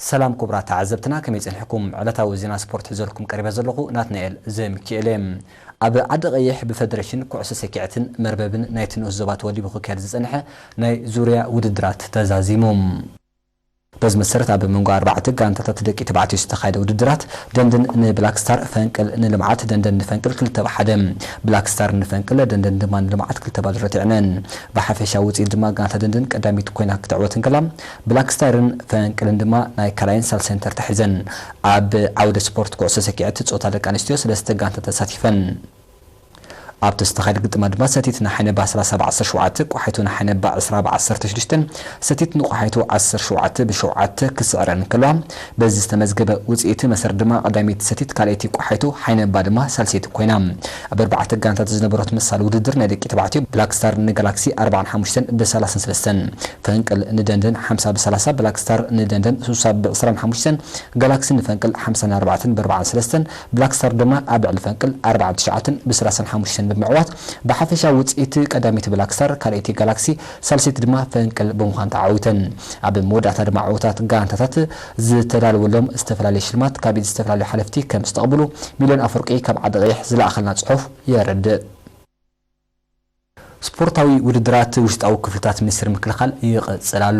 ሰላም ክቡራት ተዓዘብትና፣ ከመይ ጸኒሕኩም? ዕለታዊ ዜና ስፖርት ሒዘልኩም ቀሪበ ዘለኹ ናትናኤል ዘሚካኤል እየ። ኣብ ዓዲ ቀይሕ ብፈደረሽን ኩዕሶ ሰኪዐትን መርበብን ናይቲ ንኡስ ዞባ ተወዲቡ ክካየድ ዝጸንሐ ናይ ዙርያ ውድድራት ተዛዚሙ። በዚ መሰረት ኣብ መንጎ ኣርባዕተ ጋንታታት ደቂ ተባዕትዮ ዝተኻየደ ውድድራት ደንደን ንብላክ ስታር፣ ፈንቅል ንልምዓት፣ ደንደን ንፈንቅል ክልተ ብ ሓደ፣ ብላክ ስታር ንፈንቅል፣ ደንደን ድማ ንልምዓት ክልተ ባዶ ረቲዕነን። ብሓፈሻ ውፅኢት ድማ ጋንታ ደንደን ቀዳሚት ኮይና ክትዕወት እንከላ፣ ብላክ ስታርን ፈንቅልን ድማ ናይ ካልኣይን ሳልሳይን ተርታ ሒዘን። ኣብ ዓውደ ስፖርት ኩዕሶ ሰኪዐት ፆታ ደቂ ኣንስትዮ ሰለስተ ጋንታ ተሳቲፈን። ኣብቲ ዝተኻየደ ግጥማ ድማ ሰቲት ንሓይነባ ሰላሳ ብ ዓሰርተ ሸውዓተ፣ ቆሓይቶ ንሓይነባ ዕስራ ብ ዓሰርተ ሽዱሽተ፣ ሰቲት ንቆሓይቶ ዓሰርተ ሸውዓተ ብ ሸውዓተ ክስዕረን እንከለዋ፣ በዚ ዝተመዝገበ ውፅኢት መሰረት ድማ ቀዳመይቲ ሰቲት፣ ካልኣይቲ ቆሓይቶ፣ ሓይነባ ድማ ሳልሰይቲ ኮይና። ኣብ ኣርባዕተ ጋንታት ዝነበረት መሳሊ ውድድር ናይ ደቂ ተባዕትዮ ብላክ ስታር ንጋላክሲ ኣርብዓን ሓሙሽተን ብ ሰላሳን ሰለስተን፣ ፈንቅል ንደንደን ሓምሳ ብ ሰላሳ፣ ብላክ ስታር ንደንደን ሱሳ ብ ዕስራን ሓሙሽተን፣ ጋላክሲ ንፈንቅል ሓምሳን ኣርባዕተን ብ ኣርባዓን ሰለስተን፣ ብላክ ስታር ድማ ኣብ ልዕሊ ፈንቅል ኣርባዓ ብ ትሽዓተን ብ ሰላሳን ሓሙሽተን ብምዕዋት ብሓፈሻ ውፅኢት ቀዳመይቲ ብላክ ስታር፣ ካልኣይቲ ጋላክሲ፣ ሳልሰይቲ ድማ ፈንቅል ብምዃን ተዓዊተን። ኣብ መወዳእታ ድማ ዕውታት ጋንታታት ዝተዳለወሎም ዝተፈላለዩ ሽልማት ካብ ኢድ ዝተፈላለዩ ሓለፍቲ ከም ዝተቐብሉ ሚልዮን ኣፈወርቂ ካብ ዓዲ ቀይሕ ዝለኣኸልና ጽሑፍ የረድእ። ስፖርታዊ ውድድራት ውሽጣዊ ክፍልታት ሚኒስቴር ምክልኻል ይቕጽል ኣሎ።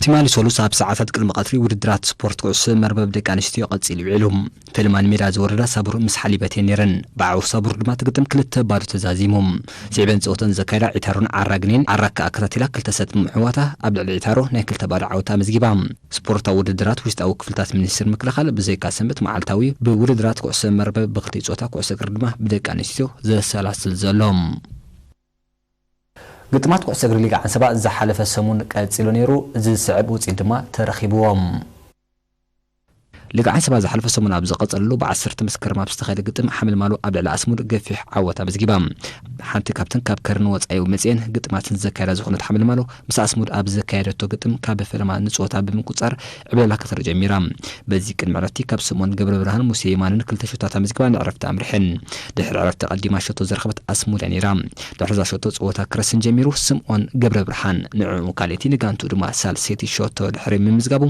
ትማሊ ሰሉስ ኣብ ሰዓታት ቅድሚ ቀትሪ ውድድራት ስፖርት ኩዕሶ መርበብ ደቂ ኣንስትዮ ቀጺሉ ውዒሉ። ፈለማ ንሜዳ ዝወረዳ ሳቡር ምስ ሓሊበት እየን ነይረን። ብዓወት ሳቡር ድማ እቲ ግጥም ክልተ ባዶ ተዛዚሙ። ስዒበን ጸወተን ዘካየዳ ዒታሮን ዓራግን እየን። ዓራግ ከኣ ኣከታቲላ ክልተ ሰት ብምዕዋታ ኣብ ልዕሊ ዒታሮ ናይ ክልተ ባዶ ዓወት ኣመዝጊባ። ስፖርታዊ ውድድራት ውሽጣዊ ክፍልታት ሚኒስቴር ምክልኻል ብዘይካ ሰንበት መዓልታዊ ብውድድራት ኩዕሶ መርበብ ብክልቲኡ ጾታ ኩዕሶ እግሪ ድማ ብደቂ ኣንስትዮ ዘሰላስል ዘሎ። ግጥማት ኩዕሶ እግሪ ሊግ ዓንሰባ ዝሓለፈ ሰሙን ቀጺሉ ነይሩ። ዝስዕብ ውጽኢት ድማ ተረኺብዎም። ሊግ ዓንሰባ ዝሓለፈ ሰሙን ኣብ ዝቐጸለሉ ብዓሰርተ መስከረም ኣብ ዝተኻየደ ግጥም ሓመልማሎ ኣብ ልዕሊ ኣስሙድ ገፊሕ ዓወት ኣመዝጊባ። ሓንቲ ካብተን ካብ ከረን ወጻኢ መጺኤን ግጥማትን ዘካየዳ ዝኾነት ሓመልማሎ ምስ ኣስሙድ ኣብ ዘካየደቶ ግጥም ካብ ፈለማ ንጸወታ ብምቁጻር ዕብለላ ክተርኢ ጀሚራ። በዚ ቅድሚ ዕረፍቲ ካብ ስምኦን ገብረብርሃን ሙሴ የማነን ክልተ ሸቶታት ኣመዝጊባ ንዕረፍቲ ኣምሪሐን። ድሕሪ ዕረፍቲ ቀዲማ ሸቶ ዘርኸበት ኣስሙድ እያ ነይራ። ድሕሪ እዛ ሸቶ ጸወታ ክረስን ጀሚሩ። ስምኦን ገብረብርሃን ንዕኡ ካልኣይቲ ንጋንትኡ ድማ ሳልሰይቲ ሸቶ ድሕሪ ምምዝጋቡ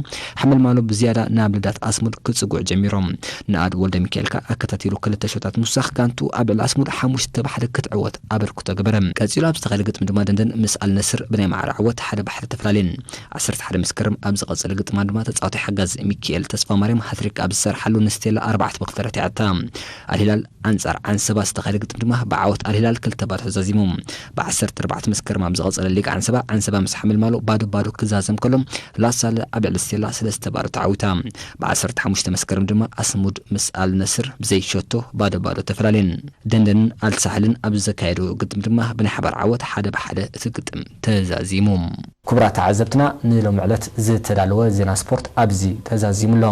ሓመልማሎ ብዝያዳ ናብ ልዳት ኣስሙድ ክጽጉዕ ጀሚሮም። ንኣድ ወልደ ሚካኤል ከኣ ኣከታቲሉ ክልተ ሸቶታት ምውሳኽ ጋንትኡ ኣብ ልዕሊ ኣስሙድ ሓሙሽተ ብ ሓደ ክትዕወት ኣበርክቶ ገበረ። ቀጺሉ ኣብ ዝተኻየደ ግጥም ድማ ደንደን ምስ ኣልነስር ብናይ ማዕረ ዓወት ሓደ ብ ሓደ ተፈላለየን። ዓሰርተ ሓደ መስከረም ኣብ ዝቐጸለ ግጥማ ድማ ተጻዋታይ ሓጋዝ ሚኪኤል ተስፋማርያም ሃትሪክ ኣብ ዝሰርሓሉ ንስቴላ ኣርባዕተ ብ ክልተ ረቲዓታ። ኣልሂላል ኣንጻር ዓንሰባ ዝተኻየደ ግጥም ድማ ብዓወት ኣልሂላል ክልተ ባዶ ተዛዚሙ። ብ ዓሰርተ ኣርባዕተ መስከረም ኣብ ዝቐጸለ ሊግ ዓንሰባ፣ ዓንሰባ ምስ ሓመልማሎ ባዶ ባዶ ክዛዘም ከሎ፣ ላሳለ ኣብ ልዕሊ ስቴላ ሰለስተ ባዶ ተዓዊታ። ብ ዓሰርተ ሓሙሽተ መስከረም ድማ ኣስሙድ ምስ ኣል ነስር ብዘይ ሸቶ ባዶ ባዶ ተፈላለየን። ደንደንን ኣልሳሕልን ኣብ ዘካየዶ ግጥም ድማ ብናይ ሓባር ዓወት ሓደ ብ ሓደ እቲ ግጥም ተዛዚሙ። ክቡራት ተዓዘብትና፣ ንሎሚ ዕለት ዝተዳለወ ዜና ስፖርት ኣብዚ ተዛዚሙ ኣሎ።